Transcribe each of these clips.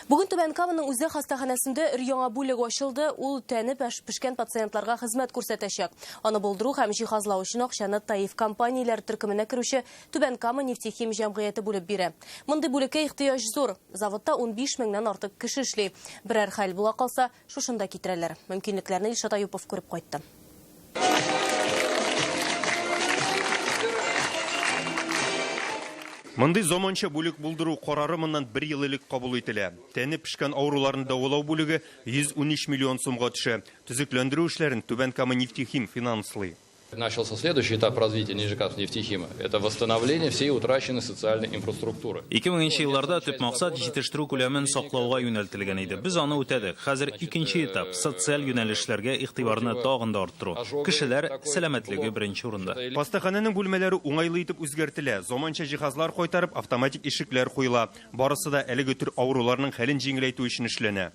Бүген Түбән Каманың үзәк хастаханәсендә өр-яңа бүлек ачылды. Ул тәне пешкән пациентларга хезмәт күрсәтәчәк. Аны булдыру һәм җиһазлау өчен акчаны ТАИФ компанияләр төркеменә керүче Түбән Кама нефтехим җәмгыяте бүлеп бирә. Мондый бүлеккә ихтыяҗ зур. Заводта 15 меңнән артык кеше эшли. Берәр хәл була калса, шушында китерәләр. Мөмкинлекләрне Илшат Аюпов күреп кайтты. Мондый заманча бүлек булдыру карары моннан бер ел элек кабул ителә. Тәне пешкән авыруларны дәвалау бүлеге 113 миллион сумга төшә. Төзекләндерү эшләрен Түбән Кама нефтехим финанслый. Начался следующий этап развития Нижнекамскнефтехима. Это восстановление всей утраченной социальной инфраструктуры. 2000 нче елларда төп максат җитештерү күләмен саклауга юнәлтелгән иде. Без аны үтәдек. Хәзер икенче этап, социаль юнәлешләргә игътибарны тагын да арттыру. Кешеләр сәламәтлеге беренче урында. Хастаханәнең бүлмәләре уңайлы итеп үзгәртелә, заманча җиһазлар кайтарып, автоматик ишекләр куела. Барысы да әлеге төр авыруларның хәлен җиңеләйтү өчен эшләнә.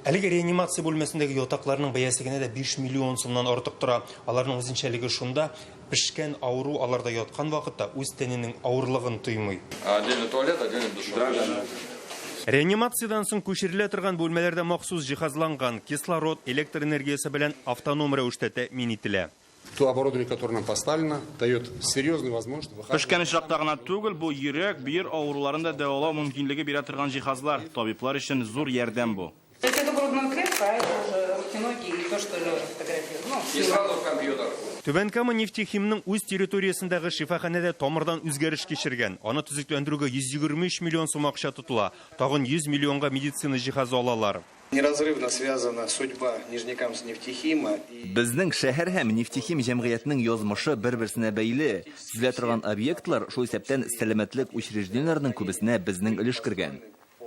Әлеге реанимация бүлмәсендәге ятакларның бәясе генә дә 5 миллион сумнан артык тора. Аларның үзенчәлеге шунда, пешкән авыру аларда яткан вакытта үз тәненең авырлыгын тоймый. Отдельно туалет, отдельно душевая. Реанимациядән соң күчерелә торган бүлмәләрдә махсус җиһазланган, кислород, электр энергиясе белән автоном рәвештә тәэмин ителә. То оборудование, которое нам поставлено, дает серьезную возможность выхаживать. Пешкән очракта гына түгел, бу йөрәк, бөер авыруларын да дәвалау мөмкинлеге бирә торган җиһазлар. Табиблар өчен зур ярдәм бу. То есть это грудную клетку, а это уже руки, ноги и то, что лежа фотографируют. Ну, И сразу в компьютер. Түбән Кама нефтехимның үз территориясендәге шифаханә дә тамырдан үзгәреш кичергән. Аны төзекләндерүгә 123 миллион сум акча тотыла. Тагын 100 миллионга медицина җиһазы алалар. Неразрывно связана судьба Нижнекамскнефтехима и. Безнең шәһәр һәм Нефтехим җәмгыятенең язмышы бер-берсенә бәйле. Төзелә торган объектлар, шул исәптән сәламәтлек учреждениеләренең күбесенә безнең өлеш кергән.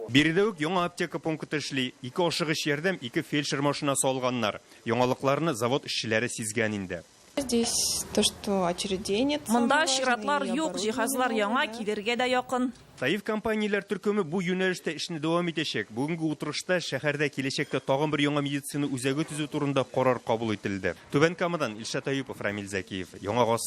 Биредә үк яңа аптека пункты эшли, ике ашыгыч ярдәм, ике фельдшер машинасы алганнар. Яңалыкларны завод эшчеләре сизгән инде. Здесь то, что очередей нет, Монда самое важное, чиратлар и юк, җиһазлар оборудование яңа, новое, да. килергә дә якын. ТАИФ компанияләр төркеме бу юнәлештә эшне дәвам итәчәк. Бүгенге утырышта шәһәрдә киләчәктә тагын бер яңа медицина үзәге төзү турында карар кабул ителде. Түбән Камадан Илшат Әюпов, Рамил Зәкиев, Яңа гасыр.